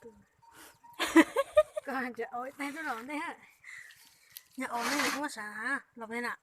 Koj tseem ua ib teg tuaj los ntej, yog ua ntej kuv muab sav los ntej na.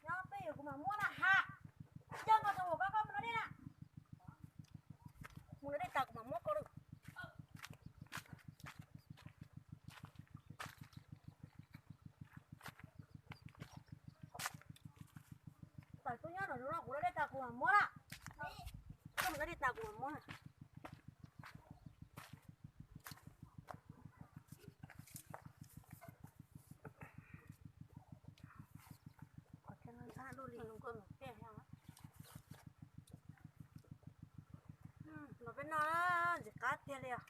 Nyob peb yuav kuv mam muab na ha. Coj nkaus tus mus koj, koj mus no dej na. Mus no dej tas kuv mam muab koj lawm. Tawm tuaj nyob no, kuv no dej tas kuv mam muab na. Koj mus no dej tas kuv mam muab na. Los peb noj ntxim qab tiag li os.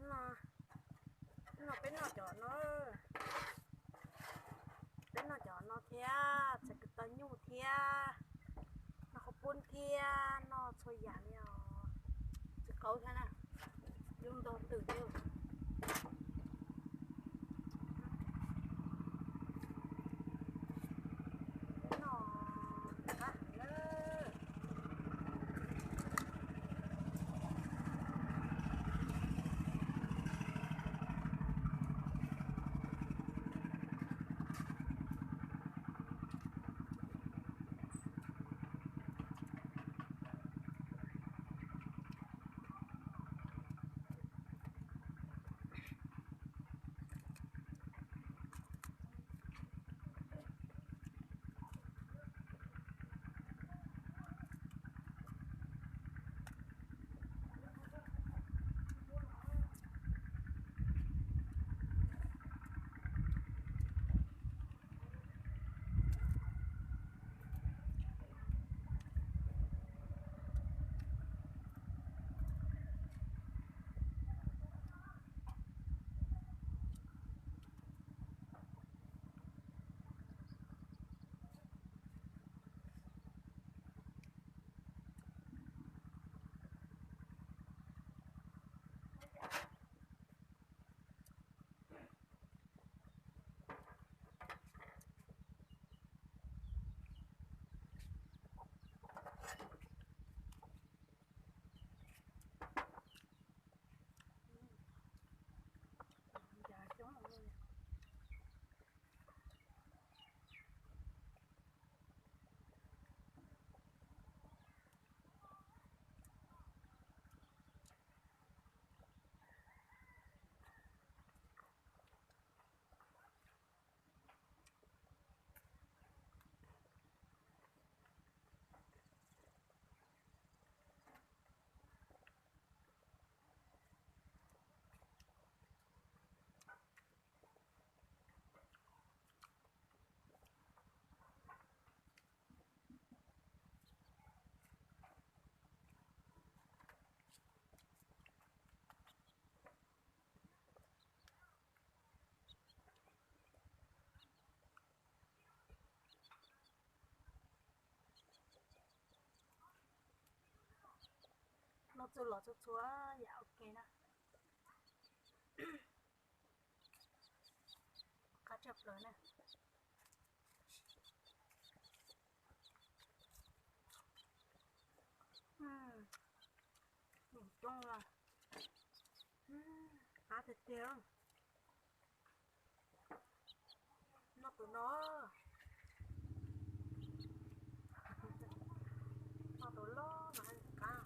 No, no peb noj cov no, peb noj cov no thiab, txhais kwv tau nyuj thiab, noj qhaub poob thiab, noj txhua yam li os. Txiv qaub thiab na, zoo ntau twm li. Noj txuj los txhua txhua yam ua ke na. Qab tshaj plaws na. Coob, qab tiag tiag. Noj tus no, noj tus loj no qab.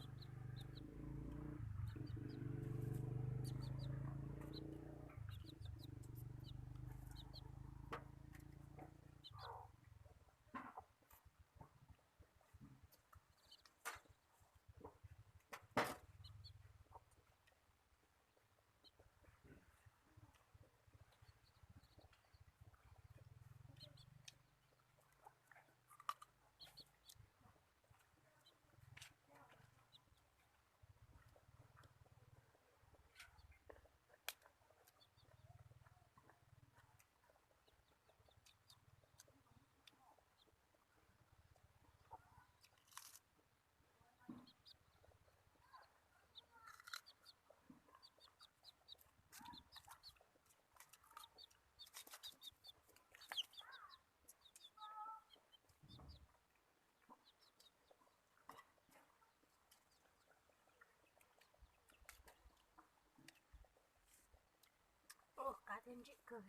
Ua qab thiab ntsim kawg.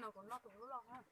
No kuv noj tus lub loj na.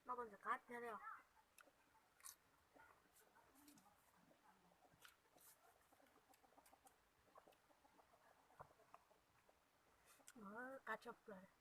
Noj tus ntxim qab tiag li os. Qab tshaj plaws.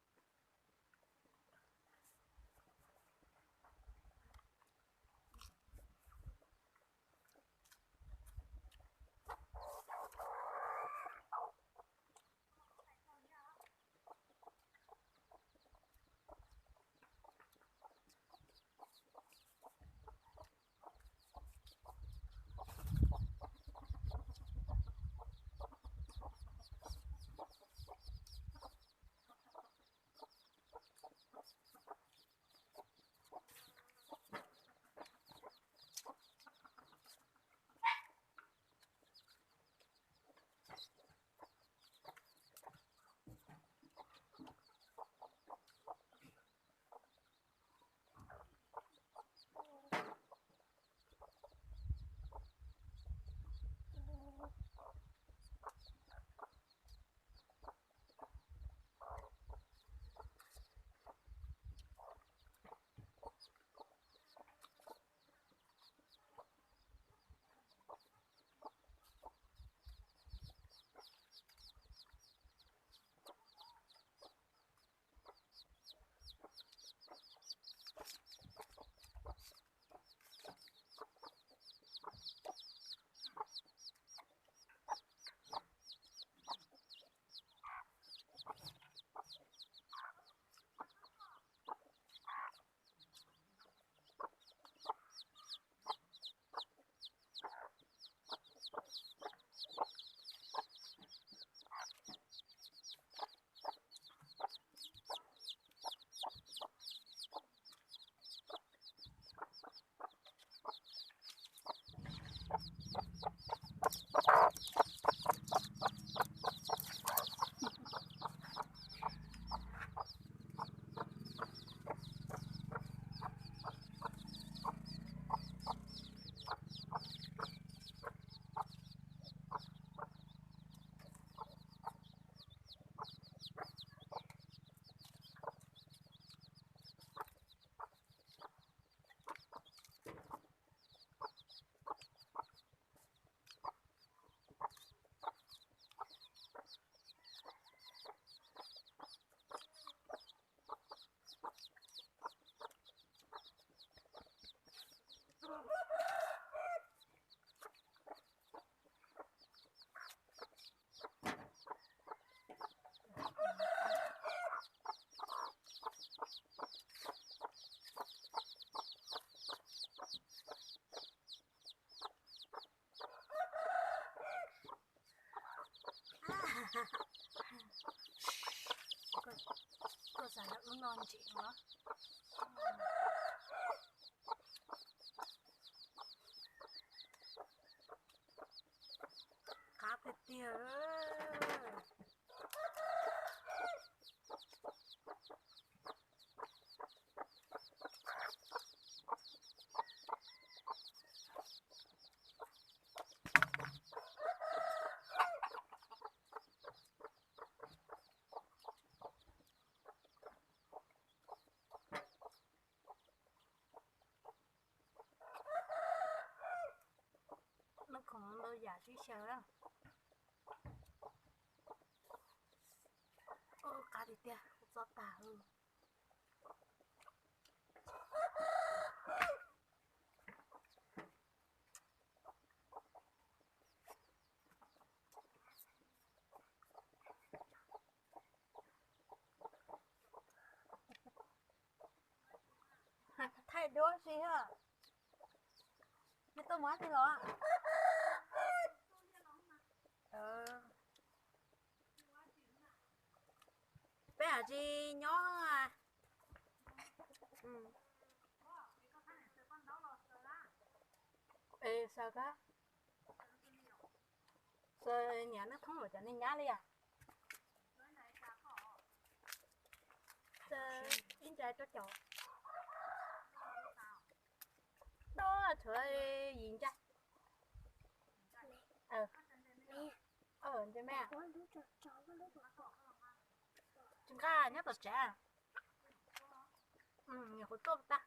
Koj xav ua lub no ntsim no. Qab tiag tiag. Lub khoom ntau yam sib xyaw. Qab tiag tiag, txob tag. Thaij duab si. Neb tuaj mus dab tsi los? Peb hais tsis nyob. Xaws kab, xaws niam neej thoob los cov neeg nyab li yom. Xaws ib ntsa rau caum. Dob tshuav yim ntsa. Ntse me, tsis nqa nyob tom tsev. Nyuam qhuav tuaj tag.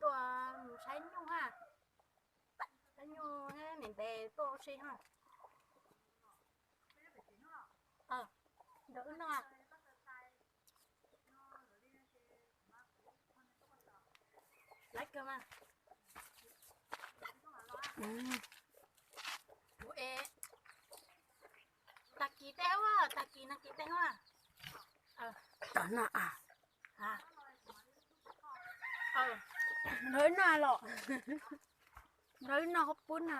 Tuaj mus saib nyuj ha. Saib nyuj niam ntev tuaj ua si ha. Ntawm wb noj. Laiv kawg mas. Kuv es tag kis tej ua, tag kis nag kis tej ua. Tom no a. Nrog wb noj los. Nrog wb noj hauv pub na.